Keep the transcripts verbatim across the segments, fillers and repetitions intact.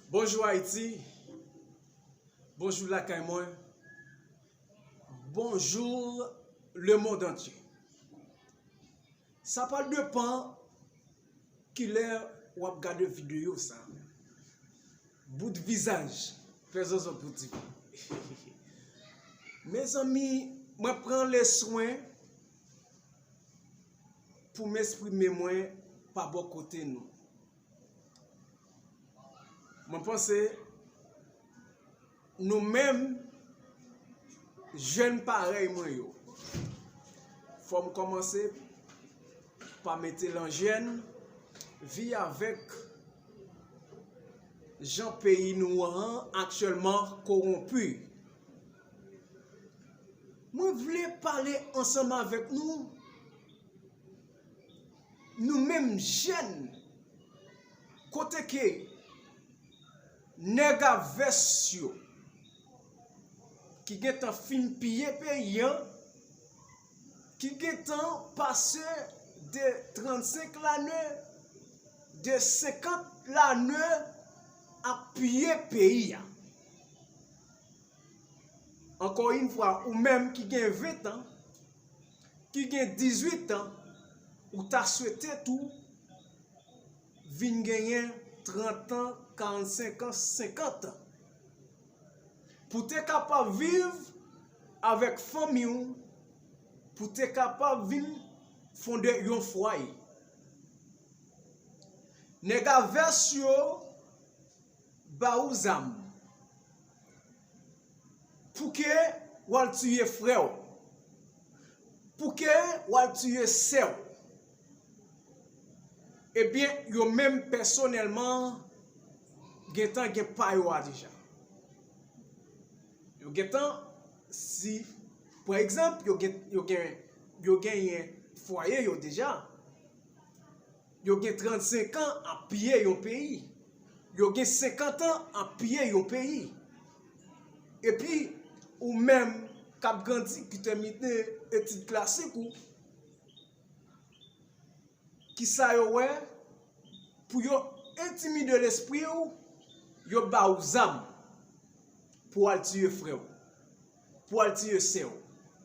Bonjou Ayiti, bonjou lakay mwen, bonjou lemonn antye. Sa pral depann kilè w ap gade videyo sa. Bout vizaj, fè zòzòt pou ti. Mezanmi, mwen pran leswen pou m eksprime mwen pa bò kote nou. Mwen panse nou menm jèn parèy mwen yo, fò m kòmanse pa mete l an jèn, vi avèk jan peyi nou an aktyèlman kowonpi. Mwen vle pale ansanm avèk nou, nou menm jèn, kote ke nèg a vès yo ki gentan fin piye peyi an, ki gentan pase de trannsenk lane, de senkant lane ap piye peyi a. Encore une fois, ou menm ki gen ven tan, ki gen dizuit an, ou ta swete tou vin genyen trant an, karannsenk an, senkant an. Pou te kapab viv avèk fanmi w, pou te kapab vin fonde yon fwaye. Nèg a vès yo ba ou zam. Pou ke w al tiye frè w. Pou ke w al tiye sè w. Ebyen, yo menm pèsonèlman gentan gen pa yo a deja. Yo gentan, si, pa egzanp, yo gen, yo gen, yo genyen fwaye yo deja. Yo gen trannsenk an ap piye yon peyi. Yo gen senkant an ap piye yon peyi. Epi, ou menm k ap grandi, ki tèmine etid klasik ou, kisa yo wè? Pou yo entimide lespri w, yo ba ou zam pou al tiye frè w, pou al tiye sè w.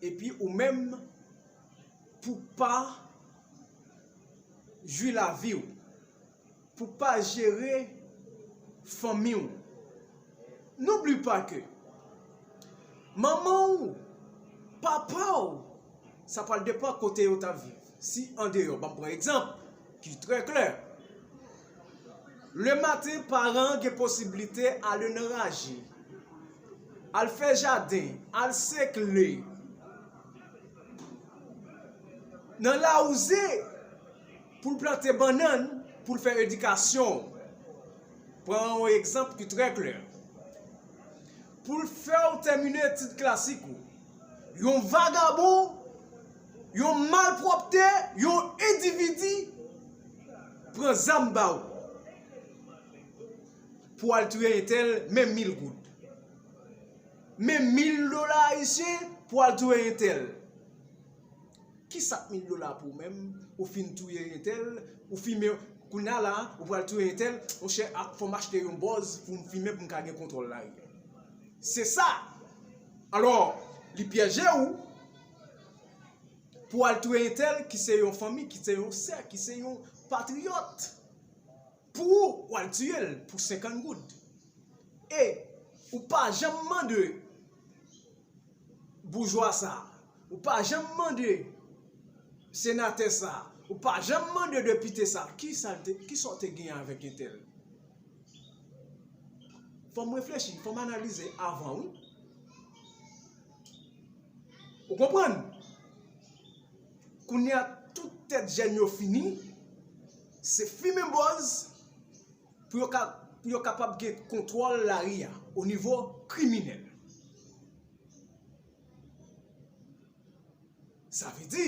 Epi ou menm, pou pa jwi lavi w, pou pa jere fanmi w. N'oublie pas que manman w, papa w, sa pral depann kote yo t ap viv. Si andeyò, ban m pran egzanp ki trè klè. Le maten, paran an gen posiblite ale nan raje, al fè jaden, al sekle, nan lawouze pou l plante bannann, pou l fè edikasyon. Pran yon egzanp ki trè klè. Pou l fè w tèmine etid klasik ou, yon vagabon, yon malpwòpte, yon endividi pran zam ba w pou al touye entèl, men mil goud. Men mil dola ayisyen pou al touye entèl. Kisa k mil dola pou ou menm? Ou fin touye entèl, ou fimen, kounye a la, ou pral touye entèl, monchè, a, fò m achte yon bòz pou m fimen pou m ka gen kontwòl lari a. Se sa! Alò, li pyèje ou pou al touye entèl ki se yon fanmi, ki se yon sè, ki se yon patriyòt. Pou ou, w al tiye l pou senkant goud. E ou pa janm mande boujwa sa, ou pa janm mande senatè sa, ou pa janm mande depite sa, kisa l te, kisa w te genyen avèk entèl? Fò m reflechi, fò m analize avan, wi. Ou konprann? Kounye a, tout tèt jèn yo fini, se fimen bòz pou yo ka, pou yo kapab gen kontwòl lari a, o nivo kriminèl. Sa vle di,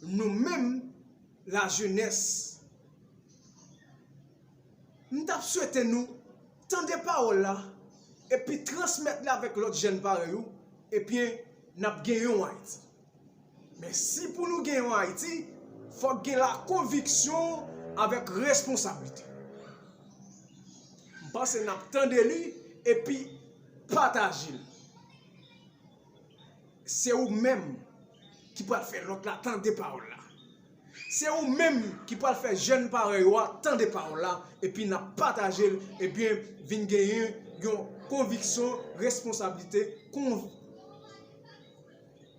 nou menm, lajenès, m t ap swete nou tande pawòl la, epi transmèt li avèk lòt jèn parèy ou, ebyen, n ap gen yon Ayiti. Men si pou nou gen yon Ayiti, fòk gen lakonviksyon avèk responsablite. M Panse n ap tande li epi pataje l. Se ou menm ki pral fè lòt la tande pawòl la. Se ou menm ki pral fè jèn parèy ou a tande pawòl la, epi n ap pataje l, ebyen, vin genyen yon konviksyon, responsablite, kon,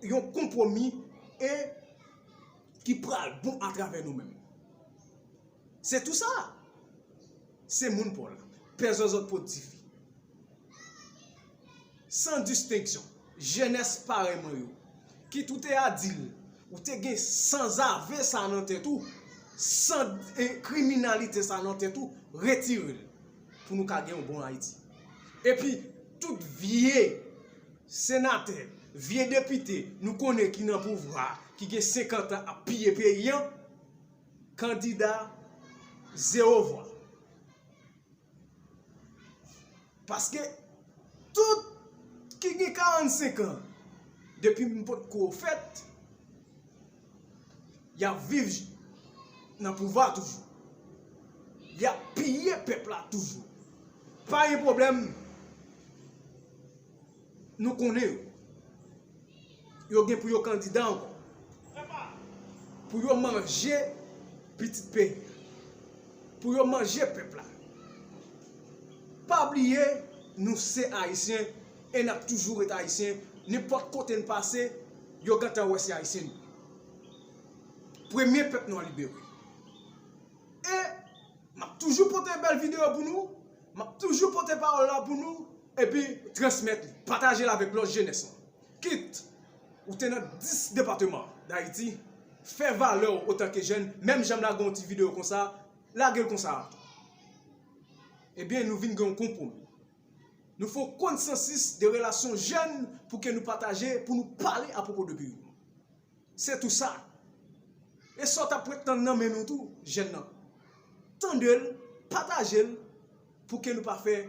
yon konpwomi, e ki pral bon atravè nou menm. Se tou sa. Se moun pa w la. Pè zòzòt po tifi. San distenksyon, jenès parèy mwen yo, kit ou te adil, ou te gen sanzave sa nan tèt ou, san, e, kriminalite sa nan tèt ou, retire l pou nou ka gen yon bon Ayiti. Epi, tout vye senatè, vye depite nou konnen ki nan pouvwa, ki gen senkant an ap piye peyi an, kandida zewo vwa. Paske tout ki gen karannsenk an, depi m potko fèt, y ap viv nan pouvwa toujou. Y ap piye pèp la toujou. Pa gen pwoblèm. Nou konnen yo. Yo gen pou yo kandida ankò. Pou yo manje pitit peyi a. Pou yo manje pèp la. Pa bliye, nou se Ayisyen e n ap toujou ret Ayisyen. Nenpòt kote n pase, yo gentan wè se Ayisyen nou. Premye pèp nou an libere. E m ap toujou pote bèl videyo pou nou. M ap toujou pote pawòl la pou nou. Epi transmèt li. Pataje l avèk lòt jenès lan. Kit ou te nan dis depatman Dayiti, fè valè w otanke jèn, menm jan m lage yon ti videyo konsa, lage l konsa a tou. Ebyen, nou vin gen yon konpwomi. Nou fè yon konsansis de relasyon jèn pou ke nou pataje, pou nou pale apwopo de peyi nou. Se tou sa. E sa w t ap ret tann nan men nou tou, jèn nan. Tande l, pataje l, pou ke nou pa fè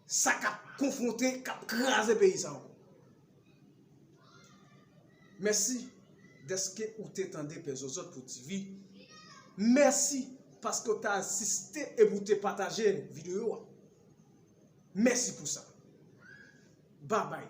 sa k ap konfwonte, k ap kraze peyi sa ankò. Mèsi dèske ou te tande Pè Zòzòt pou T V. Mèsi paske w te asiste epi w te pataje videyo a. Mèsi pou sa. Babay.